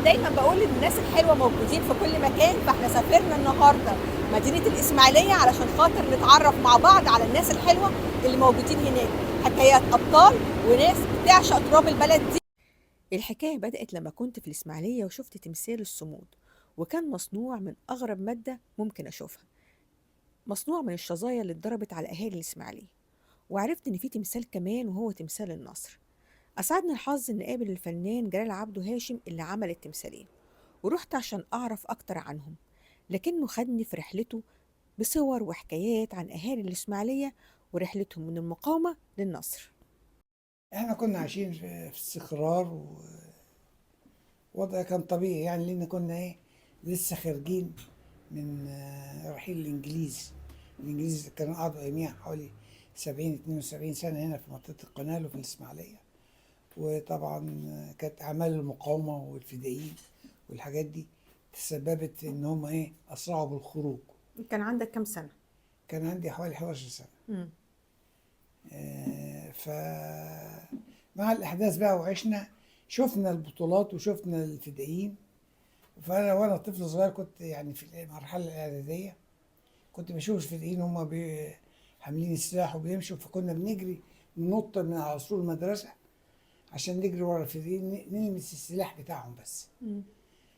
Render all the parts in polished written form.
دايما بقول ان الناس الحلوة موجودين في كل مكان، فاحنا سافرنا النهارده مدينة الاسماعيلية علشان خاطر نتعرف مع بعض على الناس الحلوة اللي موجودين هناك. حكايات ابطال وناس بتعشق تراب البلد دي. الحكاية بدات لما كنت في الاسماعيلية وشفت تمثال الصمود، وكان مصنوع من اغرب مادة ممكن اشوفها، مصنوع من الشظايا اللي اتضربت على اهالي الاسماعيلية. وعرفت ان في تمثال كمان وهو تمثال النصر. أسعدني الحظ إن أقابل الفنان جلال عبده هاشم اللي عمل التمثالين، ورحت عشان أعرف أكتر عنهم، لكنه خدني في رحلته بصور وحكايات عن أهالي الإسماعيلية ورحلتهم من المقاومة للنصر. احنا كنا عايشين في استقرار، ووضع كان طبيعي يعني، لان كنا ايه لسه خارجين من رحيل الانجليز. الانجليز كانوا قعدوا اياميها حوالي 70 72 سنة هنا في منطقة القناة وفي الاسماعيلية. وطبعا كانت اعمال المقاومة والفدائيين والحاجات دي تسببت في ان هم ايه اسرعوا بالخروج. كان عندك كم سنة؟ كان عندي حوالي 11 سنة. ف مع الاحداث بقى وعشنا، شفنا البطولات وشفنا الفدائيين. فانا وانا طفل صغير كنت يعني في المرحلة الاعدادية كنت بشوف الفدائيين هم حاملين السلاح وبيمشوا، فكنا بنجري ننط من على سور المدرسة عشان نجري ورا الفدائيين نلمس السلاح بتاعهم بس.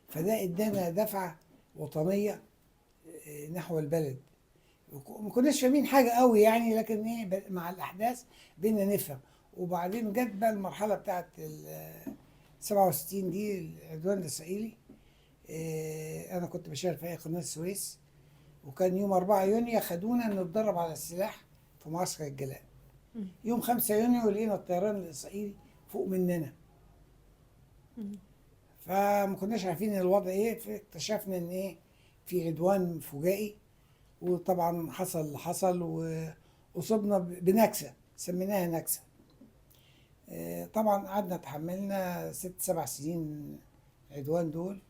فده ادانا دفعه وطنية نحو البلد. ما كناش فاهمين حاجة قوي يعني، لكن ايه مع الاحداث بقينا نفهم. وبعدين جت بقى المرحلة بتاعت ال 67 دي، العدوان الاسرائيلي. انا كنت بشارك في قناة السويس، وكان يوم 4 يونيو خدونا نتدرب على السلاح في معسكر الجلاء. يوم 5 يونيو لقينا الطيران الاسرائيلي فوق مننا، فما كناش عارفين الوضع ايه. فاكتشفنا ان ايه في عدوان فجائي، وطبعا حصل اللي حصل واصبنا بنكسه، سميناها نكسه. طبعا قعدنا تحملنا 6 7 سنين العدوان دول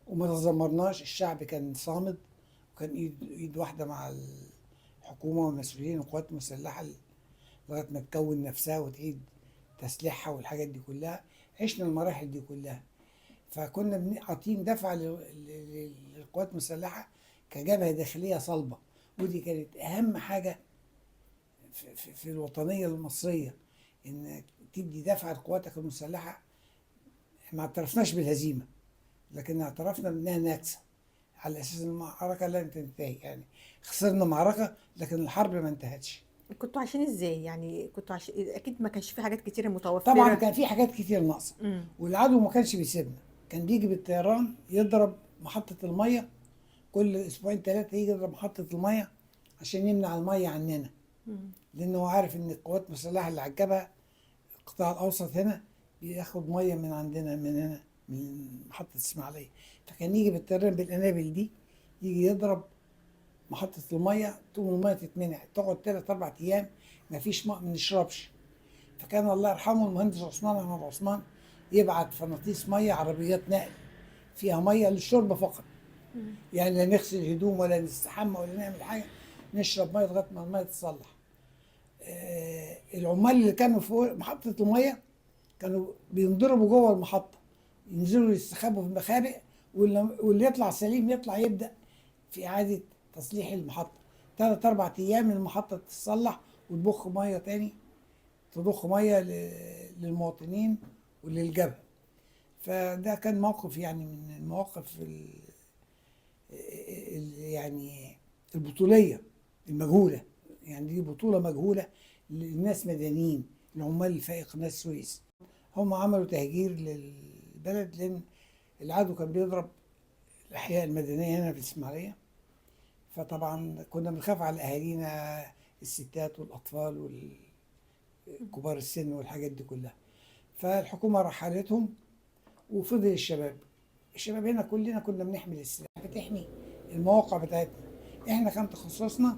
وما تذمرناش. الشعب كان صامد، وكان ايد واحدة مع الحكومة والمسؤولين والقوات المسلحة لغاية ما تكون نفسها وتعيد تسليحها والحاجات دي كلها. عشنا المراحل دي كلها، فكنا عاطين دفعه للقوات المسلحة كجبهه داخلية صلبه، ودي كانت اهم حاجة في الوطنية المصرية، ان تدي دفعه لقواتك المسلحة. ما اعترفناش بالهزيمة، لكن اعترفنا بانها نكسه، على اساس ان المعركة لن تنتهي. يعني خسرنا معركة لكن الحرب ما انتهتش. كنتوا عايشين ازاي؟ يعني كنتوا عايشين، اكيد ما كانش في حاجات كتيرة متوفرة. طبعا كان في حاجات كتير ناقصه، والعدو ما كانش بيسيبنا، كان بيجي بالطيران يضرب محطة المية كل اسبوعين 3، يجي يضرب محطة المية عشان يمنع المية عننا، لانه عارف ان القوات المسلحة اللي على الجبهة القطاع الاوسط هنا بياخد مية من عندنا، من هنا من محطة الاسماعيلية. فكان يجي بالطيران بالقنابل دي يجي يضرب محطة المية، تقوم المية تتمنع، تقعد 3 4 ايام ما فيش ماء، ما نشربش. فكان الله يرحمه المهندس عثمان احمد عثمان يبعت فناطيس مية، عربيات نقل فيها مية للشرب فقط، يعني لا نغسل هدوم ولا نستحمى ولا نعمل حاجة، نشرب مية لغاية ما المية تتصلح. العمال اللي كانوا في محطة المية كانوا بينضربوا جوه المحطة، ينزلوا يستخبوا في المخابئ، واللي يطلع سليم يطلع يبدا في اعاده تصليح المحطة. 3 4 ايام المحطة تتصلح وتضخ مية تاني، تضخ مية للمواطنين وللجبهه. فده كان موقف يعني من المواقف يعني البطوليه المجهولة، يعني دي بطوله مجهولة للناس مدنيين، العمال اللي في قناة السويس. هم عملوا تهجير للبلد لان العدو كان بيضرب الاحياء المدنية هنا في الاسماعيلية. فطبعا كنا بنخاف على اهالينا، الستات والاطفال وكبار السن والحاجات دي كلها. فالحكومة رحلتهم وفضل الشباب. الشباب هنا كلنا كنا بنحمل السلاح، بتحمي المواقع بتاعتنا. احنا كان تخصصنا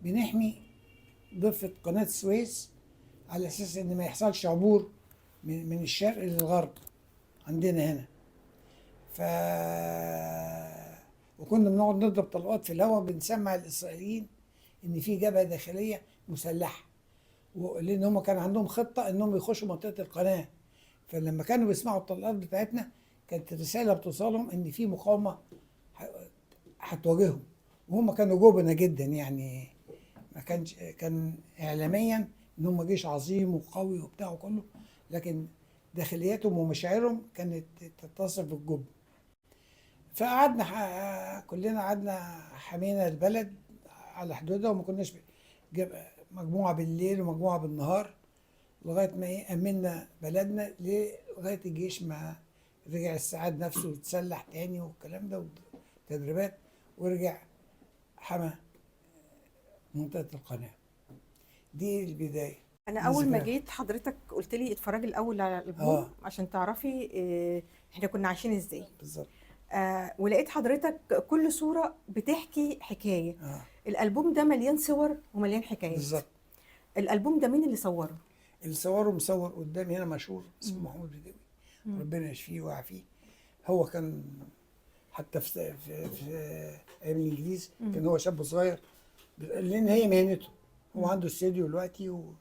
بنحمي ضفه قناة السويس على اساس ان ما يحصلش عبور من الشرق للغرب عندنا هنا. وكنا بنقعد نضرب طلقات في الهواء، بنسمع الاسرائيليين ان في جبهة داخلية مسلحة، لان هم كان عندهم خطه انهم يخشوا منطقة القناة. فلما كانوا بيسمعوا الطلقات بتاعتنا كانت الرسالة بتوصلهم ان في مقاومة هتواجههم، وهم كانوا جبنه جدا يعني. ما كانش، كان اعلاميا ان هم جيش عظيم وقوي وبتاع وكله، لكن داخلياتهم ومشاعرهم كانت تتصف بالجبن. فقعدنا كلنا، قعدنا حمينا البلد على حدودها، وما كناش مجموعة بالليل ومجموعة بالنهار، لغاية ما ايه امنا بلدنا، لغاية الجيش ما رجع السعاد نفسه وتسلح تاني والكلام ده وتدريبات، ورجع حمى منطقة القناة. دي البداية. انا اول ما جيت حضرتك قلت لي اتفرجي الاول على الالبوم عشان تعرفي احنا كنا عايشين ازاي بالظبط. ولقيت حضرتك كل صوره بتحكي حكاية. الالبوم ده مليان صور ومليان حكايات بالظبط. الالبوم ده مين اللي صوره؟ اللي صوره مصور قدامي هنا مشهور اسمه محمود بدوي، ربنا يشفيه ويعافيه. هو كان حتى في في, في ايام الانجليز كان هو شاب صغير، لان هي مهنته، هو عنده استوديو دلوقتي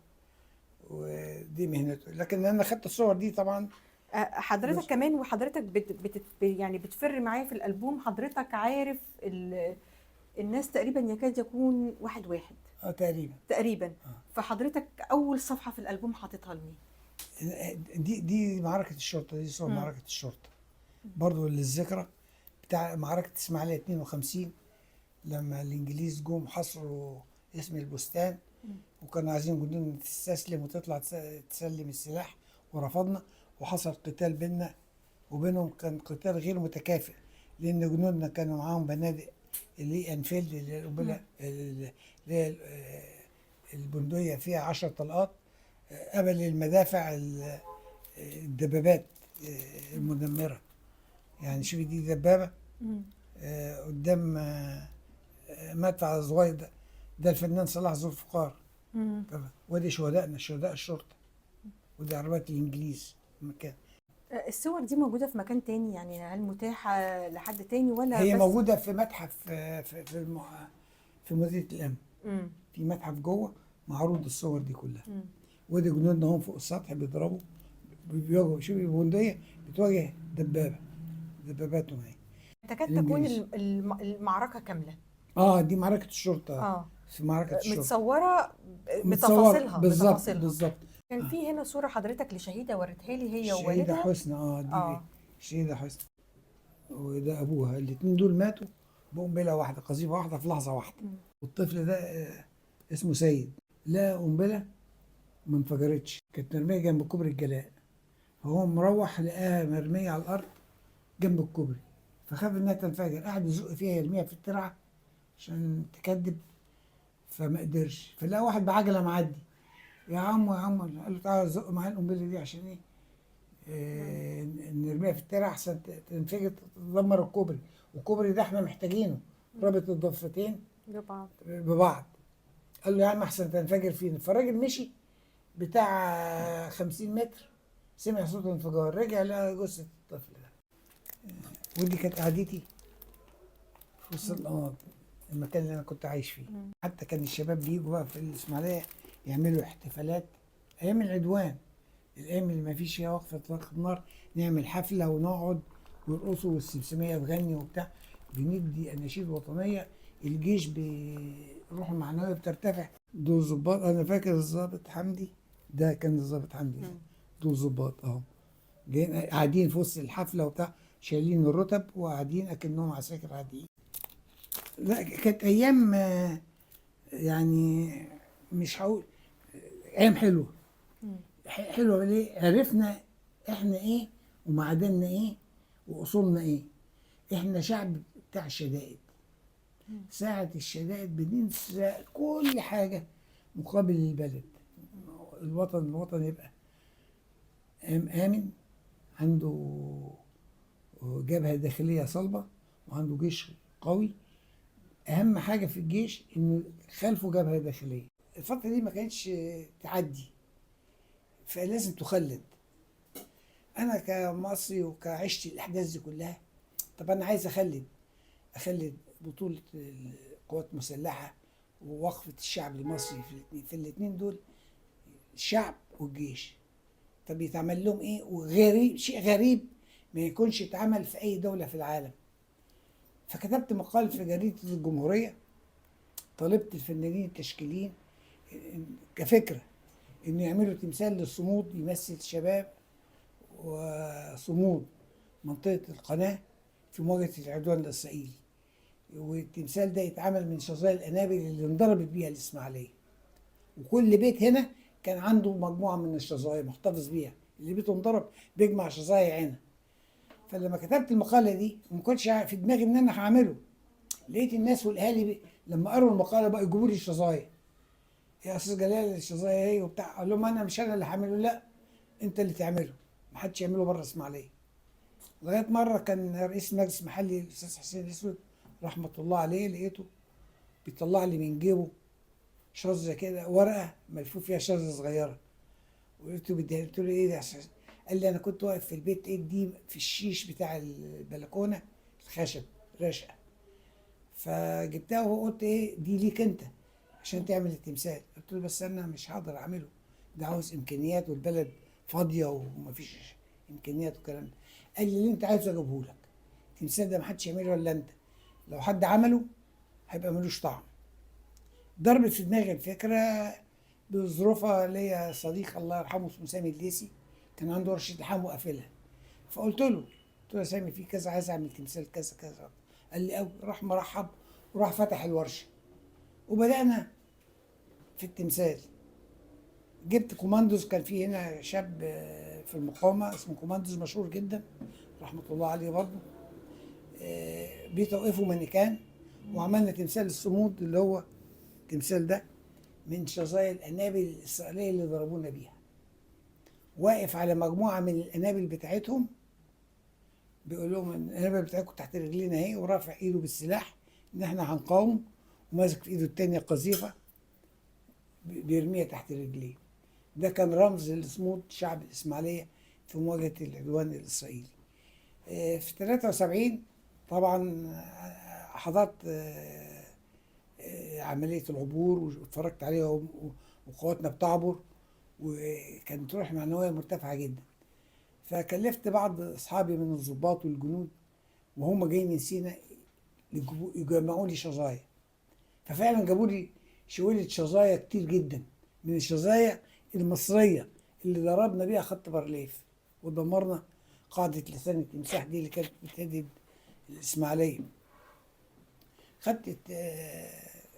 ودي مهنته. لكن انا خدت الصور دي طبعا. حضرتك كمان، وحضرتك يعني بتفر معايا في الالبوم، حضرتك عارف الناس تقريبا يكاد يكون واحد واحد. تقريبا. فحضرتك اول صفحة في الالبوم حاططها لمين؟ دي معركة الشرطة، دي صور معركة الشرطة برضو للذكرى بتاع معركة اسماعيليه 52، لما الانجليز جم حصروا اسم البستان، وكانوا عايزين جنودنا تستسلم وتطلع تسلم السلاح، ورفضنا، وحصل قتال بيننا وبينهم. كان قتال غير متكافئ، لان جنودنا كانوا معاهم بنادق اللي انفيلد، اللي هي البندقية فيها 10 طلقات، قبل المدافع الدبابات المدمرة. يعني شوفي دي دبابة قدام مدفع صغير. ده الفنان صلاح ذو الفقار. ودي شهدائنا، شهداء الشرطة، ودي عربيات الانجليز المكان. الصور دي موجودة في مكان تاني يعني؟ هل متاحة لحد تاني ولا هي بس موجودة في متحف في في مدينة الأمن؟ في متحف جوه معروض الصور دي كلها. ودي جنودنا هم فوق السطح بيضربوا، بيواجهوا. شوفي بندقية بتواجه دبابة، دباباتهم اهي. تكاد تكون المعركة كاملة. دي معركة الشرطة. في معركة الشرطة متصورة بتفاصيلها. بالظبط بالظبط. كان في هنا صورة حضرتك لشهيدة وريتها لي هي ووالدها. شهيدة حسني. دي شهيدة حسني، وده أبوها. الاثنين دول ماتوا بقنبلة واحدة، قذيفة واحدة في لحظة واحدة. والطفل ده اسمه سيد، لا قنبلة ما انفجرتش، كانت مرمية جنب كوبري الجلاء. فهو مروح لقاها مرمية على الأرض جنب الكوبري، فخاف إنها تنفجر، قعد يزق فيها يرميها في الترعة عشان تكدب، فما قدرش. فلقى واحد بعجلة معدي، يا عمو يا عمو، قال له تعالى زق معايا القنبلة دي عشان ايه؟ نرميها في الترعه احسن تنفجر تدمر الكوبري، والكوبري ده احنا محتاجينه، رابط الضفتين ببعض. قال له يا عم احسن تنفجر فينا. فالراجل مشي بتاع 50 متر، سمع صوت انفجار، رجع لقى جثة الطفل ده. ودي كانت قعدتي في وسط القناطر، المكان اللي انا كنت عايش فيه. حتى كان الشباب بيجوا بقى في الاسماعيلية يعملوا احتفالات ايام العدوان، الايام اللي ما فيش فيها وقف اطلاق النار، نعمل حفلة ونقعد ويرقصوا والسمسميه تغني وبتاع، بندي اناشيد وطنية. الجيش بروحه المعنوية بترتفع. دول ظباط، انا فاكر الظابط حمدي ده، كان الظابط حمدي، دول ظباط اهو جايين قاعدين في وسط الحفلة وبتاع، شايلين الرتب وقاعدين اكنهم عساكر عاديين. لا كانت ايام يعني مش هقول ايام حلوة. حلوة ليه؟ عرفنا احنا ايه ومعادننا ايه واصولنا ايه. احنا شعب بتاع شدائد. ساعة الشدائد بننسى كل حاجة مقابل البلد، الوطن. الوطن يبقى آمن، عنده جبهة داخلية صلبة، وعنده جيش قوي. أهم حاجة في الجيش إنه خلفه جبهة داخلية. الفترة دي ما كانتش تعدي، فلازم تخلد. أنا كمصري وكعشت الأحداث دي كلها، طب أنا عايز أخلد بطولة القوات المسلحة ووقفة الشعب المصري في الاثنين دول، الشعب والجيش. طب يتعمل لهم إيه؟ وغريب، شيء غريب ما يكونش اتعمل في أي دولة في العالم. فكتبت مقال في جريدة الجمهورية، طالبت الفنانين التشكيليين كفكرة إنه يعملوا تمثال للصمود يمثل شباب وصمود منطقة القناة في مواجهة العدوان الإسرائيلي، والتمثال ده يتعمل من شظايا القنابل اللي انضربت بيها الإسماعيلية. وكل بيت هنا كان عنده مجموعة من الشظايا محتفظ بيها، اللي بيته انضرب بيجمع شظايا عينها. فلما كتبت المقالة دي وما كنتش في دماغي إن أنا هعمله، لقيت الناس والأهالي لما قروا المقالة بقى يجيبوا لي الشظايا، يا أستاذ جلال الشظايا إيه وبتاع. أقول لهم أنا مش أنا اللي هعمله، لا أنت اللي تعمله، محدش يعمله بره إسماعيلية. لغاية مرة كان رئيس مجلس محلي الأستاذ حسين الأسود رحمة الله عليه، لقيته بيطلع لي من جيبه شظة كده، ورقة ملفوف فيها شظة صغيرة، وقلت له بديها، قلت له إيه ده يا أستاذ؟ قال لي أنا كنت واقف في البيت، إيه دي في الشيش بتاع البلكونة الخشب راشقة، فجبتها وقلت إيه دي ليك أنت عشان تعمل التمثال. قلت له بس أنا مش هقدر أعمله، ده عاوز إمكانيات والبلد فاضية ومفيش إمكانيات والكلام ده. قال لي اللي أنت عايزه أجيبه لك، التمثال ده محدش يعمله إلا أنت، لو حد عمله هيبقى ملوش طعم. ضربت في دماغي الفكرة بظروفها. ليا صديق الله يرحمه اسمه سامي الليسي، كان عنده ورشة لحام وقافلها، فقلت له، قلت له يا سامي في كذا، عايز اعمل تمثال كذا كذا. قال لي أوي، راح مرحب وراح فتح الورشة وبدأنا في التمثال. جبت كوماندوز، كان في هنا شاب في المقاومة اسمه كوماندوز مشهور جدا رحمة الله عليه برضه، بيتوقفوا مانيكان، وعملنا تمثال الصمود اللي هو التمثال ده من شظايا القنابل الإسرائيلية اللي ضربونا بيها، واقف على مجموعة من القنابل بتاعتهم، بيقول لهم إن القنابل بتاعتكم تحت رجلينا اهي، ورافع ايده بالسلاح إن احنا هنقاوم، وماسك في ايده التانية قذيفة بيرميها تحت رجليه. ده كان رمز لصمود شعب الإسماعيلية في مواجهة العدوان الإسرائيلي. في 73 طبعا حضرت عملية العبور واتفرجت عليها وقواتنا بتعبر، وكانت روح معنوية مرتفعة جدا. فكلفت بعض أصحابي من الضباط والجنود وهم جايين من سينا يجمعوا لي شظايا، ففعلا جابوا لي شوية شظايا كتير جدا من الشظايا المصرية اللي ضربنا بيها خط بارليف ودمرنا قاعدة لسان التمساح دي اللي كانت بتهدد الإسماعيلية. خدت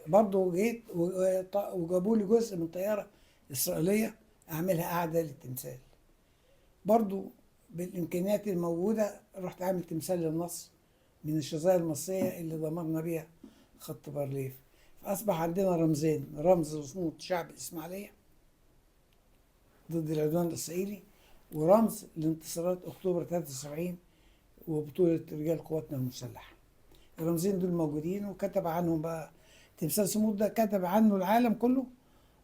برضه جيت وجابوا لي جزء من طيارة إسرائيلية أعملها قاعدة للتمثال. برضه بالإمكانيات الموجودة رحت عامل تمثال للنصر من الشظايا المصرية اللي دمرنا بيها خط بارليف. فأصبح عندنا رمزين، رمز صمود شعب الإسماعيلية ضد العدوان الإسرائيلي، ورمز لانتصارات أكتوبر 73 وبطولة رجال قواتنا المسلحة. الرمزين دول موجودين، وكتب عنهم بقى تمثال صمود ده كتب عنه العالم كله،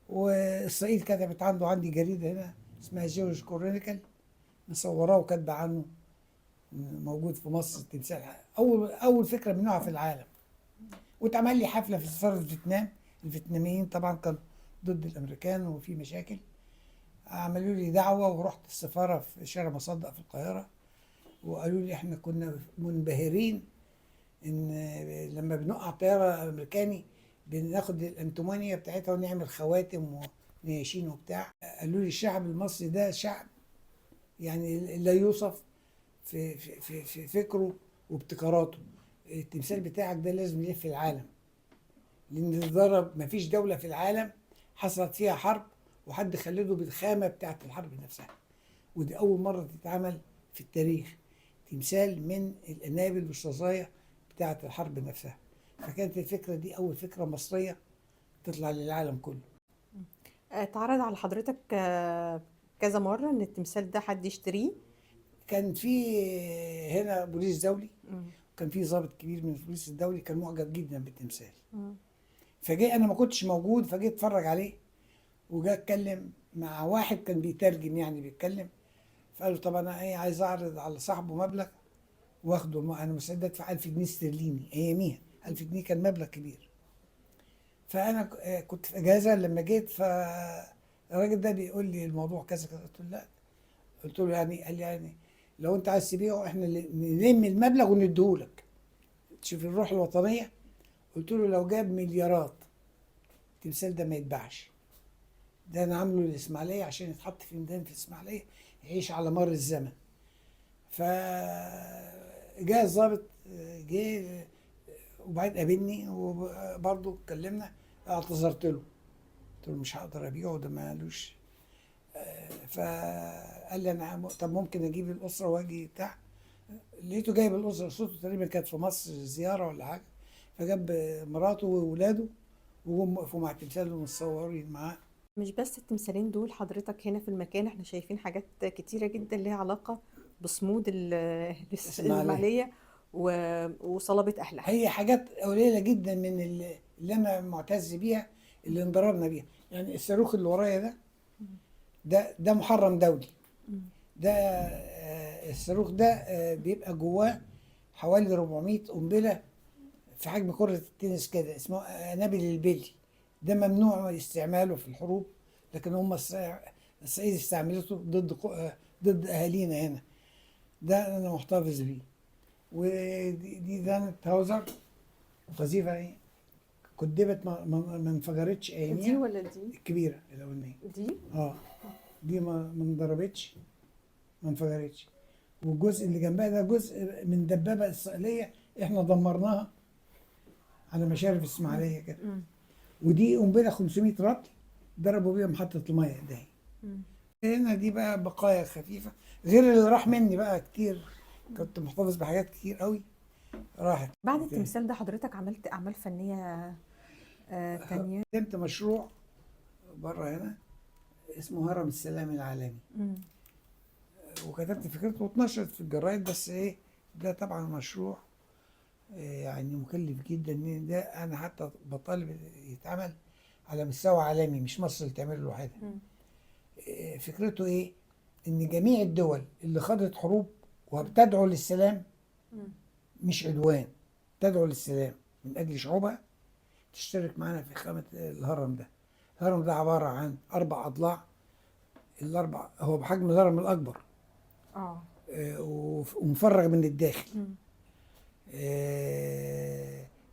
وإسرائيل كتبت عنده. عندي جريدة هنا اسمها Jewish Chronicle مصوراه وكاتبة عنه، موجود في مصر التمثال، أول فكرة من نوعها في العالم. واتعمل لي حفلة في سفارة فيتنام، الفيتناميين طبعا كانوا ضد الأمريكان وفي مشاكل، عملوا لي دعوة ورحت السفارة في شارع مصدق في القاهرة، وقالوا لي احنا كنا منبهرين ان لما بنقع طيارة أمريكاني بناخد الأنتومانيا بتاعتها ونعمل خواتم ونياشين وبتاع. قالوا لي الشعب المصري ده شعب يعني لا يوصف في في في, في فكرة وابتكاراته، التمثال بتاعك ده لازم يلف العالم، لأن ضرب مفيش دولة في العالم حصلت فيها حرب وحد خلده بالخامة بتاعت الحرب نفسها، ودي أول مرة تتعمل في التاريخ تمثال من القنابل والشظايا بتاعت الحرب نفسها. فكانت الفكرة دي أول فكرة مصرية تطلع للعالم كله. اتعرض على حضرتك كذا مرة إن التمثال ده حد يشتريه؟ كان في هنا بوليس دولي، كان في ضابط كبير من البوليس الدولي كان معجب جدا بالتمثال. فجاء، أنا ما كنتش موجود، فجيت اتفرج عليه، وجاء اتكلم مع واحد كان بيترجم يعني بيتكلم، فقال له طب انا ايه عايز اعرض على صاحبه مبلغ واخده، انا مستعد ادفع 1000 جنيه استرليني اياميها، 1000 جنيه كان مبلغ كبير. فانا كنت في اجازه لما جيت، فالراجل ده بيقول لي الموضوع كذا كذا، قلت له لا، قلت له يعني، قال لي يعني لو انت عايز تبيعه احنا اللي نلم المبلغ ونديهولك. تشوف الروح الوطنية. قلت له لو جاب مليارات التمثال ده ما يتباعش، ده انا عامله للاسماعيليه عشان يتحط في ميدان في الاسماعيلية يعيش على مر الزمن. فجاء الضابط، جه وبعدين قابلني وبرضه اتكلمنا، اعتذرت له، قلت له مش هقدر ابيعه ده مالوش. فقال لي انا طب ممكن اجيب الاسرة واجي بتاع. لقيته جايب الاسرة، اسرته تقريبا كانت في مصر زيارة ولا حاجة، فجاب مراته واولاده وجم وقفوا مع التمثال ومتصورين معاه. مش بس التمثالين دول حضرتك هنا في المكان، احنا شايفين حاجات كتيرة جدا ليها علاقة بصمود الإسماعيلية وصلابة أهلها. هي حاجات قليلة جدا من اللي أنا معتز بيها، اللي انضربنا بيها. يعني الصاروخ اللي ورايا ده ده محرم دولي. ده الصاروخ ده بيبقى جواه حوالي 400 قنبلة في حجم كرة التنس كده، اسمه قنابل البلي. ده ممنوع استعماله في الحروب، لكن هم الصعيد استعملته ضد اهالينا هنا. ده انا محتفظ بيه. ودي دانت هاوزر، قذيفه ايه كدبت، ما انفجرتش اياميها. دي ولا دي؟ الكبيرة الاولانية دي؟ دي ما انضربتش، ما انفجرتش. والجزء اللي جنبها ده جزء من دبابة اسرائيلية احنا دمرناها على مشارف الاسماعيلية كده. ودي قنبلة 500 رطل ضربوا بيها محطة المية ده. هنا دي بقى بقايا خفيفة، غير اللي راح مني بقى كتير، كنت محتفظ بحاجات كتير قوي راحت. بعد التمثال ده حضرتك عملت اعمال فنية تانية؟ قدمت مشروع بره هنا اسمه هرم السلام العالمي. وكتبت فكرته واتنشرت في الجرايد. بس ايه ده طبعا مشروع يعني مكلف جدا، ده انا حتى بطالب يتعمل على مستوى عالمي، مش مصر اللي تعمله لوحدها. فكرته ايه؟ ان جميع الدول اللي خاضت حروب وبتدعو للسلام، مش عدوان، تدعو للسلام من اجل شعوبها، تشترك معانا في إقامة الهرم ده. الهرم ده عبارة عن 4 أضلاع، الأربع هو بحجم الهرم الأكبر. ومفرغ من الداخل.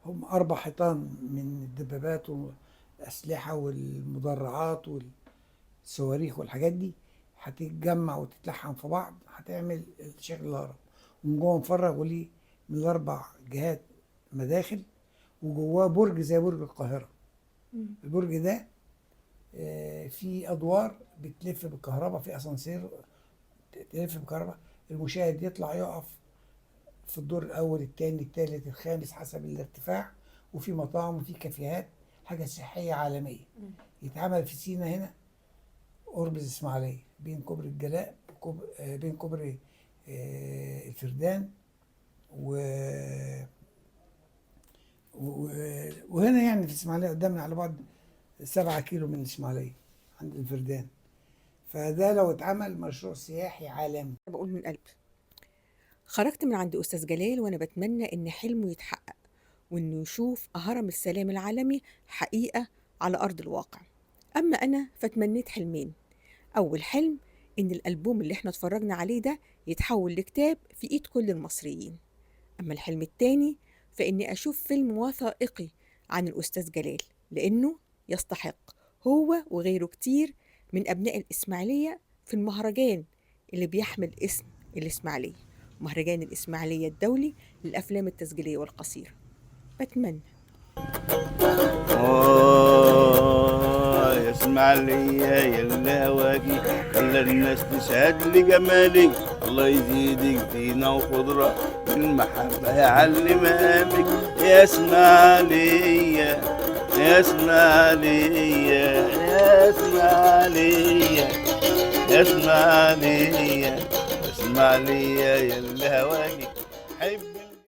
هم 4 حيطان من الدبابات والأسلحة والمدرعات والصواريخ والحاجات دي، هتتجمع وتتلحم في بعض هتعمل شكل الهرم. ومن جوه مفرغ وليه من الأربع جهات مداخل، وجواه برج زي برج القاهرة. البرج ده فيه أدوار بتلف بالكهرباء، في أسانسير تلف بالكهرباء، المشاهد يطلع يقف في الدور الأول الثاني الثالث الخامس حسب الارتفاع، وفي مطاعم وفي كافيهات، حاجة صحية عالمية. يتعمل في سينا هنا قرب الإسماعيلية، بين كوبري الجلاء بين كوبري الفردان وهنا يعني في الإسماعيلية قدامنا على بعد 7 كيلو من الإسماعيلية عند الفردان. فده لو اتعمل مشروع سياحي عالمي. بقول من قلبي خرجت من عند أستاذ جلال وأنا بتمنى إن حلمه يتحقق، وإنه يشوف هرم السلام العالمي حقيقة على أرض الواقع. أما أنا فتمنيت حلمين. أول حلم إن الألبوم اللي إحنا اتفرجنا عليه ده يتحول لكتاب في إيد كل المصريين. أما الحلم التاني فإني أشوف فيلم وثائقي عن الأستاذ جلال، لأنه يستحق هو وغيره كتير من أبناء الإسماعيلية في المهرجان اللي بيحمل اسم الإسماعيلية، مهرجان الإسماعيلية الدولي للأفلام التسجيلية والقصيرة. بتمنى. يا إسماعيلية يا اللي خلى الناس تشهد لجمالك، الله يزيدك زينة وخضرة بالمحبة يعلي مقامك. يا إسماعيلية يا إسماعيلية يا إسماعيلية يا إسماعيلية يا إسماعيلية يا اللي هواكي.